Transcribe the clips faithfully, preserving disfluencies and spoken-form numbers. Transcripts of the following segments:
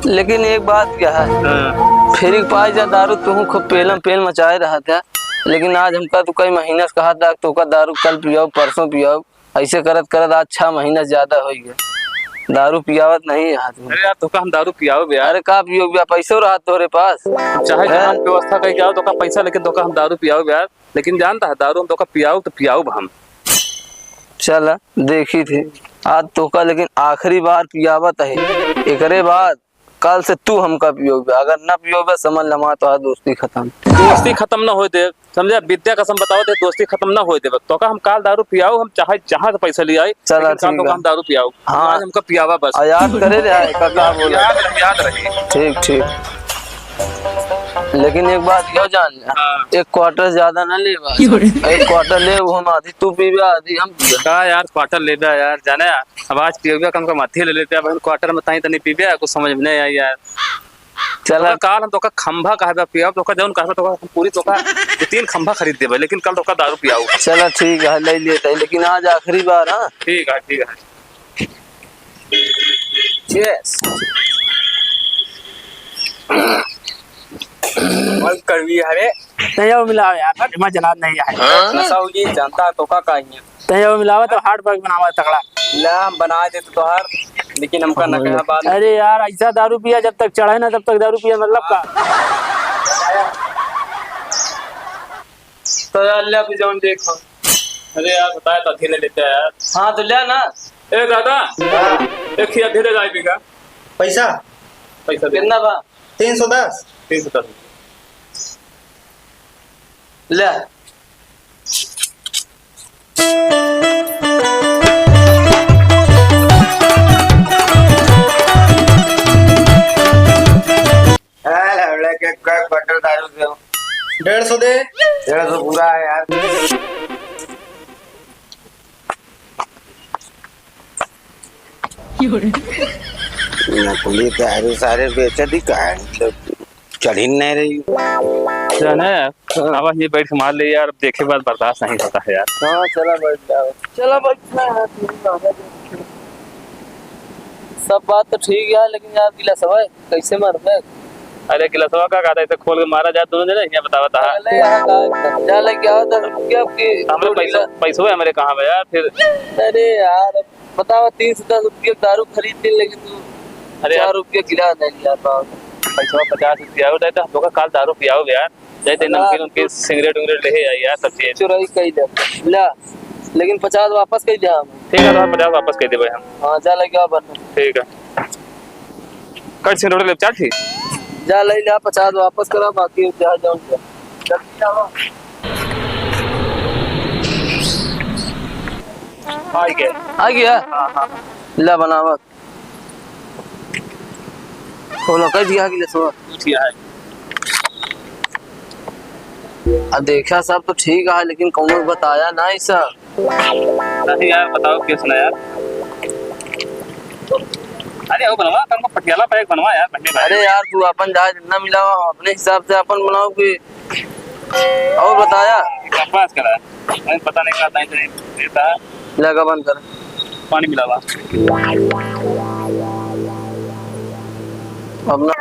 लेकिन एक बात क्या है, हाँ। फिर एक पाई जा दारू, तू खूब पेलम पेल मचाए रहा था, लेकिन आज हमका तू कई महीना से कहा था, तोका दारू कल पियाओ, परसों पियाओ, ऐसे करत करत आज छह महीना से ज्यादा हो गया, दारू पियावत नहीं है तू। अरे यार, तोका हम दारू पियाओ बे यार। अरे का पियो बे, पैसो रहा तोरे पास? चाहे हैं? जहाँ व्यवस्था करके आओ, तोका पैसा लेके तोका हम दारू पियाओ बे यार। लेकिन जानता है, दारू हम तोका पियाओ तो पियाओ हम। चला, देखी थी, आज तोका लेकिन आखिरी बार पियावत है। एकरे बाद कल से तू हमका पियोबे, अगर ना पियोबे, समझ लमा तो आज दोस्ती खत्म। दोस्ती खत्म ना होए दे, समझा? विद्या कसम बताओ दे, दोस्ती खत्म ना होए देबे। तोका हम काल दारू पियाओ, हम चाहे जहाँ से पैसा ले आई, चला, लेकिन काल ठीक तोका है। हम दारू पियाओ। हाँ। आज हमका पियावा बस। आ, याद करे दे, हाँ, का, का बोला? याद रही, याद रही। ठीक, ठीक। लेकिन एक बात यो जान ले, हाँ। एक quarter ज्यादा ना लेबा। क्यों रे? एक quarter ले, वो हम आधी तू पीबे, आधी हम पीबे। का यार, quarter लेबे यार, जाने यार, अब आज पियबे कम कम आधी ले लेते, अब हम quarter में ताई तनी पीबे, कुछ समझ में नहीं आई यार। चला। तो काल हम तोका खंभा कहबे पियाओ, तोका जौन कहबे तोका हम पूरी तोका दो तीन खंभा खरीद देबे, लेकिन कल तोका दारू पियाओ। चला ठीक है, ले लेते हैं, लेकिन आज आखिरी बार, हाँ? ठीक है, ठीक है। Cheers। बहुत कड़वी है रे। तैं वो मिलाओ यार, हट, मैं जनाब नहीं आए। हाँ? नशा होगी, जानता है तो का कहेंगे। तैं वो मिलावा तो हार्ट वर्क बनावा तगड़ा। ला, हम बना देते तोहार, लेकिन हमका न कहा बात। अरे यार, ऐसा दारू पिया जब तक चढ़े ना तब तक दारू पिया, मतलब का? तो यार, ले अभी जौन देखो। अरे यार, बताए तो अभी ले लेते हैं यार। हाँ, तो ले ना। ए दादा, एक ही अभी ले जाए बीघा। पैसा? पैसा दे। कितना बा? तीन सौ दस। तीन सौ दस। ले। हाँ, लौड़ा के का quarter दारू दे। डेढ़ सौ दे। डेढ़ सौ पूरा है यार। नकली दारू सारे बेचत ही का है? मतलब, चढ़ी नहीं रही। जाना है, हाँ। अब ये बैठ के मार ले यार, अब देखे बाद बर्दाश्त नहीं होता है यार। हाँ, चला बैठ जाओ। चला बैठ ना यार, तू ना हो। सब बात तो ठीक है, लेकिन यार गिलासवा कैसे मारबे? अरे गिलासवा का कहता है, इसे खोल के मारा जाए दोनों जने, ये बतावा था। अरे यार, का, जा लेके आओ दस रुपया आपकी। हमारे पैसा, पैसो है हमारे कहाँ में यार फिर? अरे यार, बतावा, तीन सौ दस रुपया दारू खरीद ली, लेकिन तू अरे यार। चार रुपया गिलास नहीं लिया पाओ। पैसा पचास रुपया हो जाए तो हम लोग का काल दारू पियाओगे यार। जाए थे हाँ, नमकीन उनकीन, तो सिगरेट उंगरेट ले आइए यार, सब चीज। चोराई कई ले, ला, लेकिन पचास वापस कई ले हम। ठीक है, तो पचास वापस कई देबे हम। हाँ, जा लेके आ बन। ठीक है, कट सिगरेट ले चार ठीक। जा ले ले, पचास वापस करा, बाकी जा जाओ जा। जल्दी जाओ। आ गया। आ गया? हाँ, हाँ। ला बनावा। खोलो, कह दिया कि ले सो। उठिया है। आ देखा, सब तो ठीक है, लेकिन कौनो बताया नहीं सर। नहीं यार, बताओ कैसे ना यार। अरे वो बनवा, तुमको पटियाला पैक बनवा यार, पहले भाई। अरे यार, तू अपन जहाँ जितना मिला हो, अपने हिसाब से अपन बनाओ कि और बताया? बकवास करा है। नहीं, पता नहीं कहाँ टाइम से देता है। लगा बंद कर। पानी मिलावा। अब ना।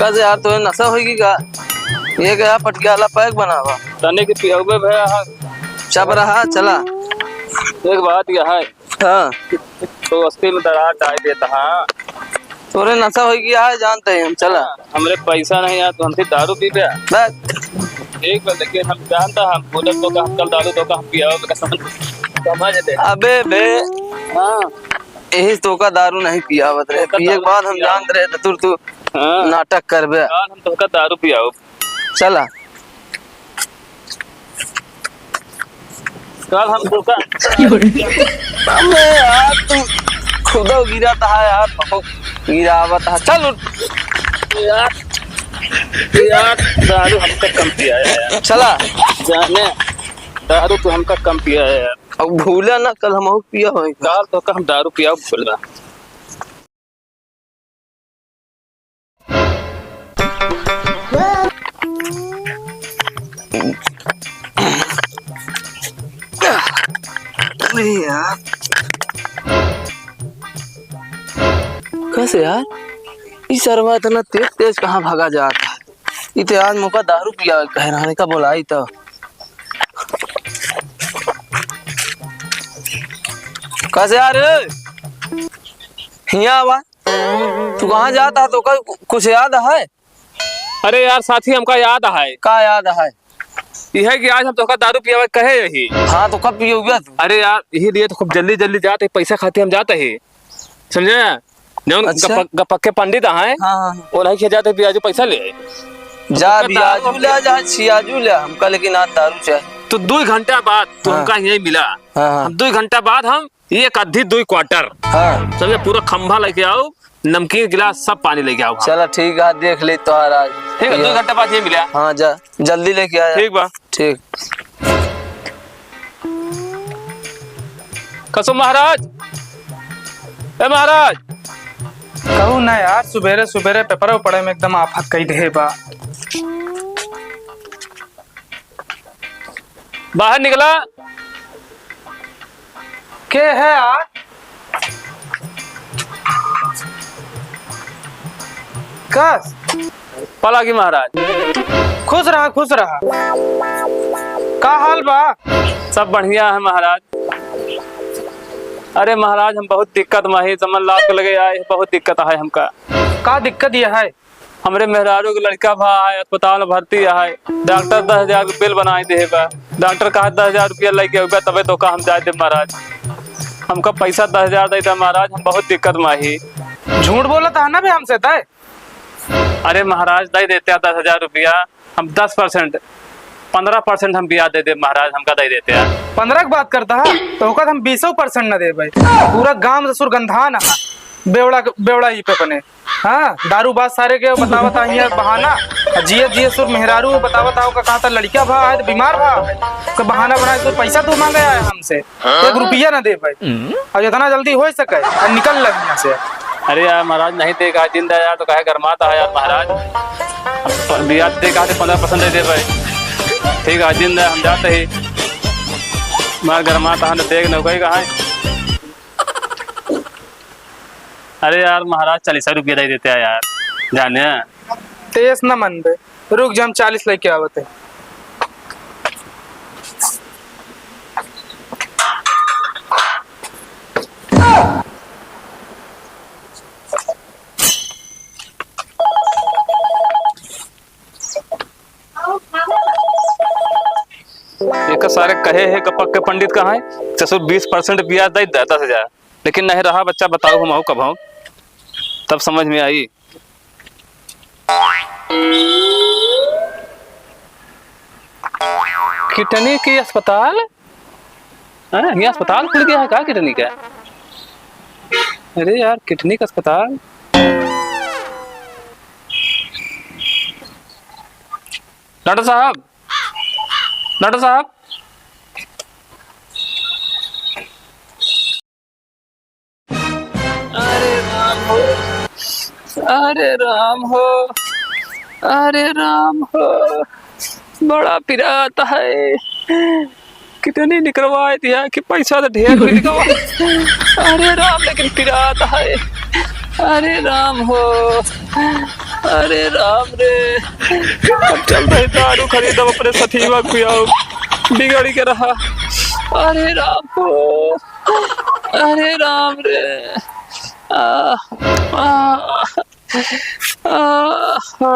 बस यार, तोहे नशा होई का? ये क्या पटियाला पैक बनावा? तने के पियबे भैया, हाँ। चप रहा, चला। एक बात यह है, हाँ। तो अस्सी में दरार डाल देता, हाँ। तोरे नशा होइ गया है, जानते हैं हम, चला। हाँ, हमरे पैसा नहीं है, तो हमसे दारू पी बे। बस। ठीक बा, लेकिन हम जानता, हम बोले तो का, हम कल दारू तो का, हम पियावे का समझ, समझ दे। अबे बे। हाँ। यही तो का दारू नहीं पियावत रहे, तो का पिए के दारू बाद हम पियावे। जानत रहे, तो तू, तू हाँ। नाटक करबे। काल हम तो का दारू पियाओ। चला। काल हम धोखा। अबे यार, तू खुदो गिरा था यार, बहुत गिरावत है। चल उठ। यार, यार, दारू हमका कम पिया है यार। चला। जाने, दारू तो हमका कम पिया है यार। अब भूला ना, कल हम पिया होई। काल तो का हम दारू पिया भूला। अरे यार। कैसे यार? ई सरवा इतना तेज तेज कहाँ भागा जात है? ई तो आज मौका दारू पिया कह रहा है, का बोलाई तो। कैसे यार? हिया आवा। तू कहाँ जात हा? तोका कु-, कुछ याद है? अरे यार साथी, हमका याद है। का याद है? यह कि आज हम तोका दारू पियावे कहे यही। हाँ, तो कब पियोगे तू? अरे यार, यही लिए तो खूब जल्दी जल्दी जाते, पैसा खातिर हम जाते ही, समझे? जौन अच्छा। गप-, गपक्के पंडित हैं, हाँ, हाँ, हाँ। वो नहीं खिया जाते, ब्याजू पैसा ले आए। जा, तोका ब्याजू दारू ले आ, जा, छियाजू ले आ, हमका लेकिन आज दारू चाहे। तो दो घंटा बाद तू हाँ। हमका यही मिला। हाँ, हाँ। हम दो घंटा बाद हम एक अद्धी दुई quarter। हाँ। समझे, पूरा खंभा लेके आओ, नमकीन गिलास, सब पानी लेके आओ। चला ठीक है, देख ले तोहार आज। ठीक है, ये दो घंटा बाद ये मिला। हाँ, जा, जल्दी लेके आया। ठीक बा। ठीक। कसो महाराज, ए महाराज। कहू ना यार, सुबेरे सुबेरे पेपरो पढ़े में एकदम आफत कई देहे बा। बाहर निकला। के है यार? कस? पलागी महाराज। खुश रहा, खुश रहा। का हाल बा? सब बढ़िया है महाराज। अरे महाराज, हम बहुत दिक्कत में ही, समझ लाग लगे आए, बहुत दिक्कत है हमका। का दिक्कत यह है? हमरे मेहरारू के लड़का भा है, अस्पताल में भर्ती है, डॉक्टर दस हजार के बिल बनाए दे बा। डॉक्टर कहा दस हजार रुपया लेके आउबा तबे तोका हम जाए दे महाराज। हमका पैसा दस हजार दे दे महाराज, हम बहुत दिक्कत में ही। झूठ बोलत है ना बे हमसे तय? अरे महाराज, दे देते हैं दस हजार रुपया, हम दस percent, पन्द्रह percent हम ब्याज दे दे महाराज, हमका दे देते हैं। पन्द्रह की बात करता है तो ओका हम बीसों percent न देबे। पूरा गांव ससुर गंधान है, बेवड़ा, बेवड़ा ही पे अपने। हाँ, दारू बाज सारे के बतावत आ हियाँ बहाना। आ जिए जिए सुर मेहरारू बतावत आओ का कहता लड़किया भा है तो बीमार भा। का बहाना बनाए सुर पैसा तू मांगे आया हमसे। एक रुपया ना दे भाई। अब जितना जल्दी हो सके और निकल ले यहाँ से। अरे यार महाराज, नहीं देगा जिंदा यार तो काहे गरमाता है यार महाराज। अब प-, ब्याज दे कहा थे पन्द्रह percent दे दे भाई। ठीक है, जिंदा हम जाते ही। मार गरमाता है तो देख न कोई कहाँ है। अरे यार महाराज, चालीस रुपया दे देते हैं यार, जाने। तेज न मन बे, रुक जा, हम चालीस लेके आवत है। एक सारे कहे है गपक के पंडित कहाँ है, ससुर बीस percent ब्याज दे दस हजार, लेकिन नहीं रहा बच्चा, बताओ हम आऊ कब हम, तब समझ में आई। किडनी के अस्पताल? अरे, ये अस्पताल खुल गया है का किडनी का? अरे यार, किडनी का अस्पताल। डॉक्टर साहब, डॉक्टर साहब। अरे राम हो, अरे राम हो, अरे राम हो, बड़ा पिरात है। किडनी निकरवाए दिया कि पैसा तो ढेर मिल गवा। अरे राम, लेकिन पिरात है। अरे राम हो, अरे राम रे। अब चल रहे दारू खरीदब, अपने सथीवा पियाओ, बिगड़ के रहा। अरे राम हो। अरे राम रे। आ, आ, आ, आ,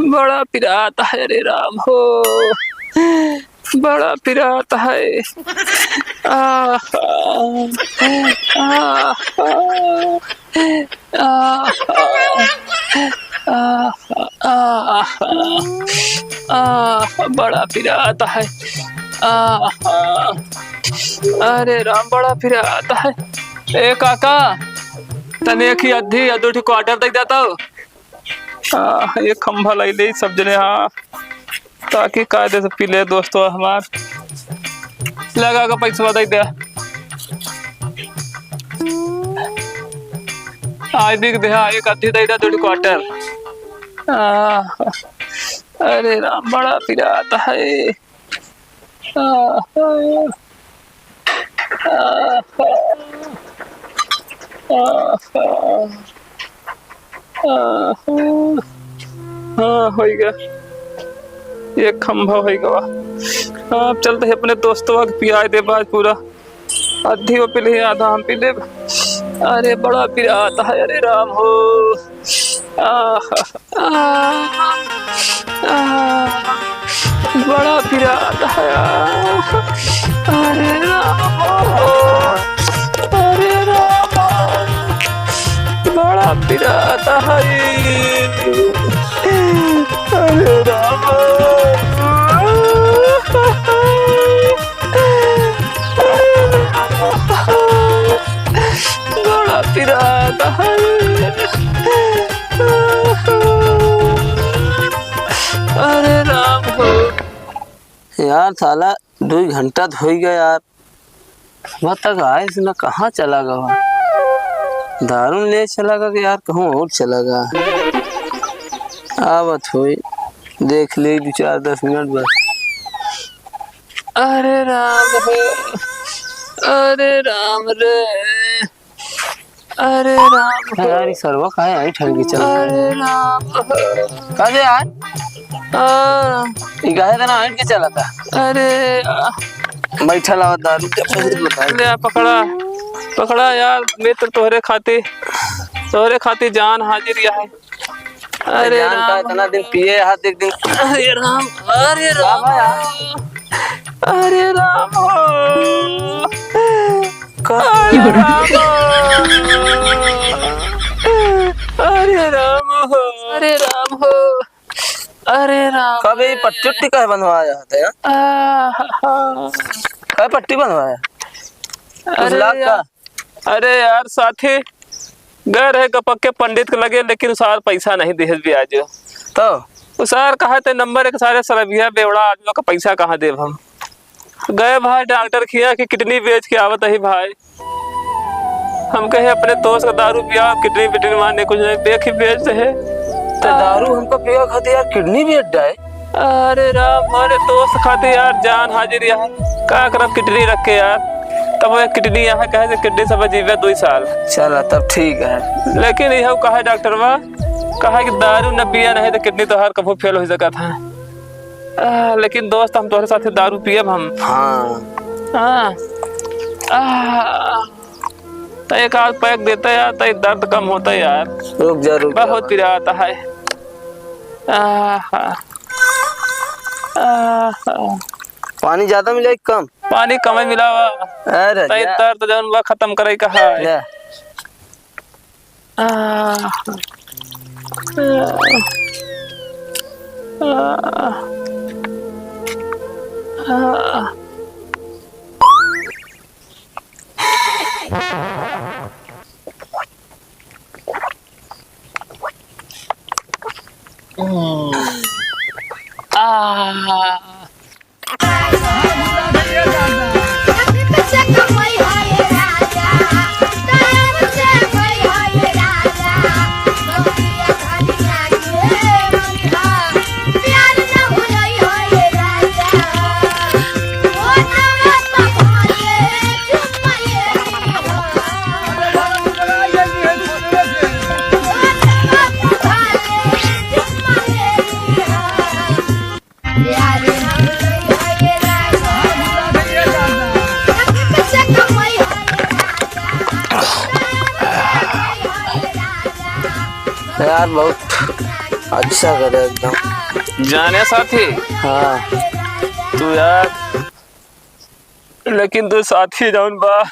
बड़ा पिरात है, अरे राम हो, बड़ा पिरात है। आ, आ, आ, आ, आ, आ, बड़ा पिरात है। आ, आ, अरे राम, बड़ा पिरात है। ए काका, तनी एक ही अद्धी या दो ठो quarter दे देता हो। आ, एक खंभा लाई ले सब जने, हाँ, ताकि कायदे से पी ले दोस्तवा हमार। लगा के पैसवा दे दे। आय बिक दे, हाँ, एक अद्धी दे दे, दो quarter। आ, अरे राम, बड़ा पिरात है। आ, आ, आ, आ, आ, आ, हाँ, होई गया। एक खंभा होई गवा। हाँ, अब चलते हैं अपने दोस्तवा के पियाए दे बाज पूरा। अद्धी वो पी ले, आधा हम पी ले। अरे बड़ा पिरात है, अरे राम हो। आह, आह, आह, बड़ा पिरात है। अरे राम हो, अरे राम हो, बड़ा पिरात है। अरे राम हो। बड़ा पिरात है। अरे राम हो। यार साला, दुई घंटा त होइ गया यार, अब तक आइस न, कहाँ चला गवा? दारू ले चला गवा कि यार कहूँ और चला गवा? आवत होई, देख ले दो चार दस मिनट बस। अरे राम हो, अरे राम रे, अरे राम हो। यार, ई सरवा काहे ऐंठ ऐंठ के चलत है? अरे राम हो। का बे यार? आ। ई काहे तना ऐंठ के चलत है? अरे, आ। बैठल आवत दारू के बहुत बताई। ले आ, पकड़ा, पकड़ा यार, मित्र, तोहरे खातिर, तोहरे खातिर जान हाजिर यहाँ है। अरे जान का राम। इतना दिन पिए हाथ एक दिन। अरे राम, अरे राम। राम आया। अरे राम हो। का? अरे राम हो। अरे राम हो। अरे राम हो। अरे राम कबे रे। पट्टी उट्टी काहे बंधवाया था यार? आ, हा, हा। काहे पट्टी बंधवाया? कुछ अरे लाग का? यार। अरे यार साथी, गए रहे गपक के पंडित के लगे, लेकिन उ सार पैसा नहीं दिहे ब्याज। तो? उ सार कहा थे नंबर एक सारे सरबिया बेवड़ा आदमी का पैसा कहाँ देब हम? गए भाई डॉक्टर किया कि किडनी बेच के आवत ही भाई। हम कहे अपने दोस्त का दारू पिया, किडनी विडनी मारने कुछ नहीं, बेच ही बेच दे। तो दारू हमका पिया खातिर यार किडनी बेच डाए। अरे राम, हमारे दोस्त खातिर यार जान हाजिर यार, का करब किडनी रख के यार। तब वह किडनी यहाँ कहे से किडनी सब जीवे दो साल। चला तब ठीक है। लेकिन यह कहा डॉक्टरवा, कहा कि दारू न पिया नहीं तो किडनी तोहार कभू फेल हो सकत है। आ, लेकिन दोस्त हम तोहरे साथे दारू पियब हम। हाँ। हाँ। आ, तो एक आध पैग देता यार, तो ये दर्द कम होता यार। रुक जा, रुक जा। बहुत पिरात है। आहा। आहा। पानी ज्यादा मिला कि कम? पानी कम ही मिला हुआ। अरे तो ये जा। दर्द जौन बा खत्म करे का है। ले। आह। आह। आह। आह। यार, बहुत अच्छा करे एकदम। जाने साथी, हाँ। तू यार, लेकिन तू साथी जौन बा,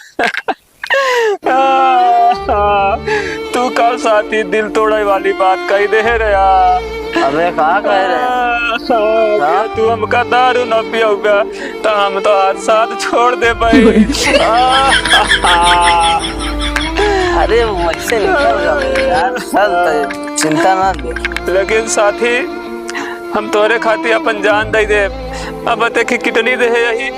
तू कल साथी दिल तोड़े वाली बात कही दे रे यार। अबे, का कहे रे? हाँ? तू हमका दारू न पियौबा, त हम तोहार साथ छोड़ देबे। अरे, वैसे निकल गए यार, चल, त चिंता ना ले। लेकिन साथी, हम तोहरे खातिर अपन जान दे देब। अब देखी, किडनी देहे यही,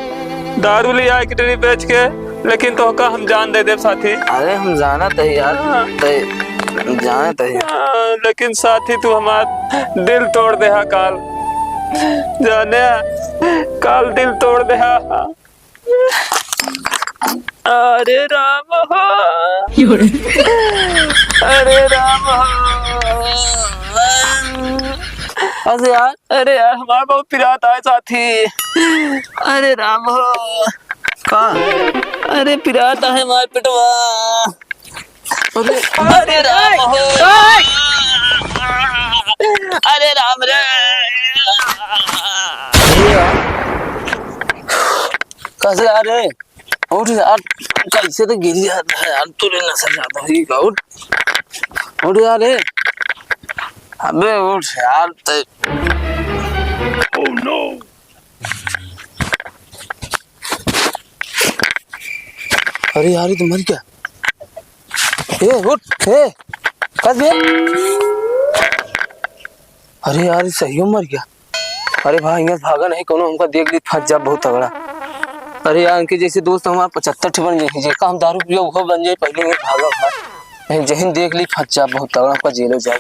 दारू ले आए किडनी बेच के, लेकिन तोहका हम जान दे देब साथी। अरे, हम जानत हई यार, हाँ। ते जानत हई। हाँ, लेकिन साथी, तू हमार दिल तोड़ देहा काल। जाने, काल दिल तोड़ देहा। अरे राम हो। अरे राम हो। अरे यार, अरे यार, हमार बहुत पिरात आए साथी। अरे राम हो। का? अरे पिरात आए हमार पेटवा। अरे, अरे राम हो। अरे राम रे। कैसे यार रे? उठ यार, कैसे तो गिर जाता है यार, तू रे नशा ज्यादा ही का, उठ। उठ यार रे। अबे उठ यार, ते Oh no! अरे यार, ये तो मर गया। ए, उठ, ए, कस बे। अरे यार, ये सही में मर गया। अरे भाई, यहाँ भागा नहीं, कोनो हमका देख ली, फंस जा बहुत तगड़ा। अरे यार, इनके जैसे दोस्त हमारे पचहत्तर ठे बन जाए, जेका हम दारू पिया, वो बन जाए, पहले ये भागा भाग। नहीं, जहिन देख ली, फंस जा बहुत तगड़ा, हमका जेलो जाए।